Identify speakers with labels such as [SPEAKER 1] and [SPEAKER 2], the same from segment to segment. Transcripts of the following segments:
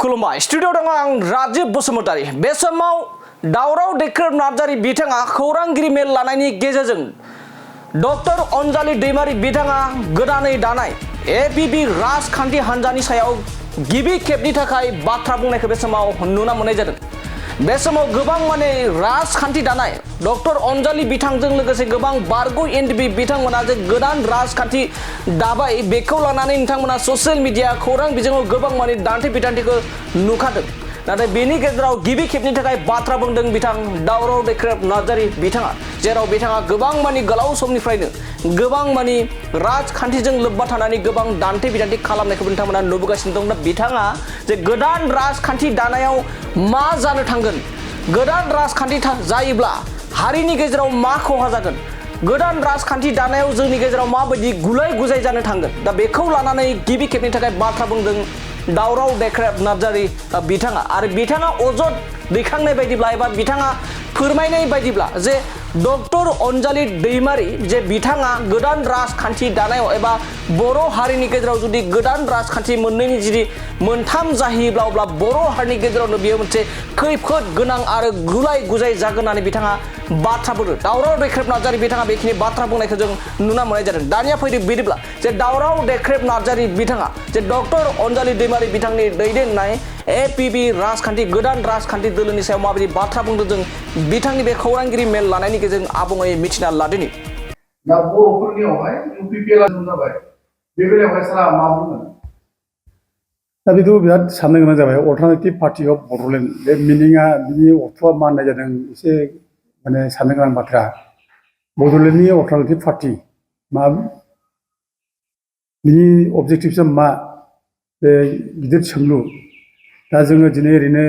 [SPEAKER 1] खुलुमबाय स्टुडिअ दङ आं राजीव बसुमतारी बे समाव दावराव देख्रेब नार्जारी बिथाङा खौरांगिरि मेल लानायनि गेजेरजों डक्टर अनजालि दैमारी बिथाङा गोदानै दानाय एबिबि राजखान्थि हान्जानि सायाव गिबि खेबनि थाखाय बाथ्रा बुंनायखौ बे समाव नुना मोननाय जादों। बे समाव गोबां माने राजखान्थि दानाय डक्टर अनजालि बिथांजों लोगोसे गोबां बारग' एनडिबि बिथांमोना जे गोदान राजखान्थि दाबाय बेखौ लानानै नोंथांमोना ससियेल मिडिया खौरां बिजोङाव गोबां माने दान्थे बिदान्थेखौ नुखादों। नाथाय बेनि गेजेराव गिबि खेबनि थाखाय बाथ्रा बुंदों बिथां दावराव देख्रेब नार्जारी बिथाङा, जेराव बिथाङा गोबां माने गोलाव समनिफ्रायनो गोबां माने राजखान्थिजों लोब्बा थानानै गोबां दान्थे बिदान्थे खालामनायखौ बिथांमोना नुबोगासिनो दं। दा बिथाङा जे गोदान राजखान्थि दानायाव मा जानो थांगोन, गोदान राजखान्थि जायोब्ला हारिनि गेजेराव मा खहा जागोन, गोदान राजखान्थि दानायाव जोंनि गेजेराव माबायदि गुलाय गुजाय जानो थांगोन, दा बेखौ लानानै गिबि खेबनि थाखाय बाथ्रा बुंदों दावराव देख्रेब नार्जारी बिथाङा। आरो बिथाङा अजद दैखांनाय बायदिब्ला एबा बिथाङा फोरमायनाय बायदिब्ला जे डक्टर अनजालि दैमारी जे बिथाङा गोदान राजखान्थि दानायाव एबा बर' हारिनि गेजेराव जुदि गोदान राजखान्थि मोननैनि जुदि मोनथाम जाहैयोब्ला अब्ला बर' हारिनि गेजेरावनो बेयो मोनसे खैफोद गोनां आरो गुलाय गुजाय जागोन होननानै बिथाङा बाथ्रा बुंदों। दावराव देख्रेब नार्जारी बिथाङा बेखिनि बाथ्रा बुंनायखौ जों नुना मोननाय जादों। दानिया फैदो बिदिब्ला जे दावराव देख्रेब नार्जारी बिथाङा जे डक्टर अनजालि दैमारी बिथांनि दैदेननाय एपिबि राजखान्थि गोदान राजखान्थि दोलोनि सायाव माबायदि बाथ्रा बुंदों जों बिथांनि बे खौरांगिरि मेल लानायनि गेजेरजों आबुङै मिथिना लादोनि।
[SPEAKER 2] दा बर'फोरनियावहाय इउपिपिएल जाबाय बे बेलायावहाय सारा मा बुङो?
[SPEAKER 3] दा बेथ' बिराद साननो गोनां जाबाय। अल्टारनेटिभ पार्टि अफ बड'लेण्ड बे मिनिङा बिनि अर्थ'आ मा होननाय जादों एसे माने साननो गोनां बाथ्रा। बड'लेण्डनि अल्टारनेटिभ पार्टि मा, बिनि अबजेक्टिभसा मा, बे गिदिर सोंलु। दा जोङो दिनै ओरैनो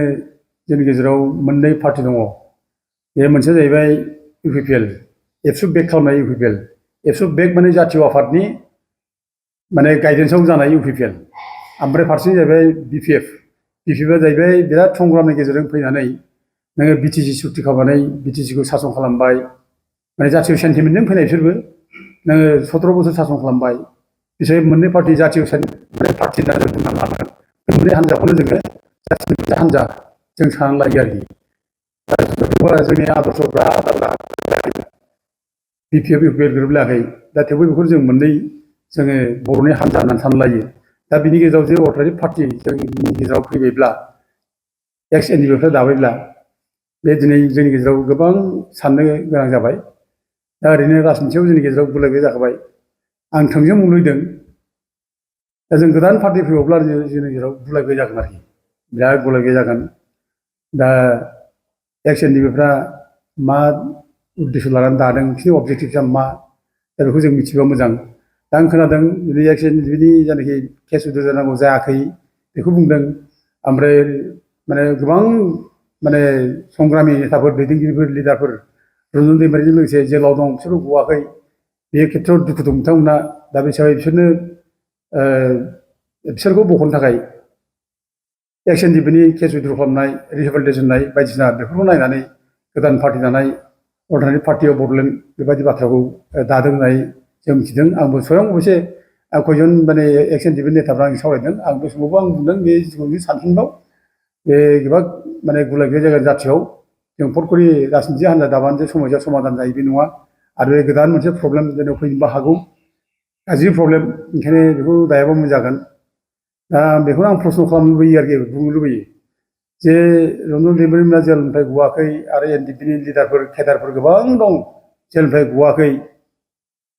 [SPEAKER 3] जोंनि गेजेराव मोननै पार्टि दङ। बे मोनसेया जाहैबाय इउपिपिएल, एबसु बेक खालामनाय इउपिपिएल। एबसु बेक माने जातीय आफादनि माने गाइडेन्सआव जानाय इउपिपिएल। ओमफ्राय फारसेथिं जाहैबाय बिपिएफ। बिपिएफआ जाहैबाय बिराद संग्रामनि गेजेरजों फैनानै नोङो बिटिसि सुक्ति खालामनानै बिटिसिखौ सासन खालामबाय, माने जातीय सेन्टिमेन्टजों फैनाय बिसोरबो। नोङो 17 बोसोर सासन खालामबाय। बिसोर मोननै पार्टि जातीय माने पार्टि होनना जों बुंना लानांगोन। बे मोननै हान्जाखौनो जोङो जाथिनि मोनसे हान्जा जों साननानै लायो आरोखि। जोंनि आदर्शफ्रा आलादा बिपिएफ इउपिएल गोरोबलायाखै। दा थेवबो बेखौ जों मोननै जोङो बर'नि हान्जा होननानै सानना लायो। दा बिनि गेजेराव जे अल्टारनेटिभ पार्टि जोंनि गेजेराव फैबायब्ला, एक्स एनडिपिफ्रा दाबायब्ला, बे दिनै जोंनि गेजेराव गोबां साननो गोनां जाबाय। दा ओरैनो राजनितियाव जोंनि गेजेराव गुलाय गुजाय जाखाबाय। आं थोंजों बुंलुदों दा जों गोदान पार्टि फैबावब्ला जोंनि गेजेराव गुलाय गुजाय जागोन आरोखि, बिराद गुलाय गुजाय जागोन। दा एक्स एनडिपिफ्रा मा उद्देश्य लानानै दादों, बिसोरनि अबजेक्टिभसा मा, दा बेखौ जों मिथिबा मोजां। दा आं खोनादों दिनै एक्स एनडिपिनि जायनाखि केस उद्ध जानांगौ जायाखै बेखौ बुंदों। ओमफ्राय माने गोबां माने संग्रामि नेताफोर, दैदेनगिरिफोर, लिडारफोर रन्जन दैमारिजों लोगोसे जेलाव दं बिसोरबो गवाखै। बे खेथ्रआव दुखु दं बिथांमोना। दा बे हिसाबै बिसोरखौ बख'नो थाखाय एक्स एनडिपिनि केस उइथ्र' खालामनाय, रिहेबिलिटेसन होनाय बायदिसिना बेफोरखौ नायनानै गोदान पार्टि दानाय अल्टारनेटिभ पार्टि अफ बड'लेण्ड बेबायदि बाथ्राखौ दादों होननानै जों मिथिदों। आंबो स्वयं अबयसे खयजन माने एक्स एनडिपि नेताफ्रा आं सावरायदों। आं बे समावबो आं बुंदों बे जिखुनु सानफिनबाव बे गोबां माने गुलाय गुजाय जायगा जाथियाव जों फटकरि राजनिति हान्जा दाबानो जे समस्या समाधान जायो बे नङा। आरो बे गोदान मोनसे प्रब्लेम जेनेबा फैनोबो हागौ, गाज्रि प्रब्लेम। ओंखायनो बेखौ दायाबा मोजां जागोन। दा बेखौनो आं प्रश्न खालामनो लुबैयो आरोखि, बुंनो लुबैयो जे रन्जन दैमारिमोना जेलनिफ्राय गवाखै आरो एनडिपिनि लिडारफोर केडारफोर गोबां दं जेलनिफ्राय गवाखै।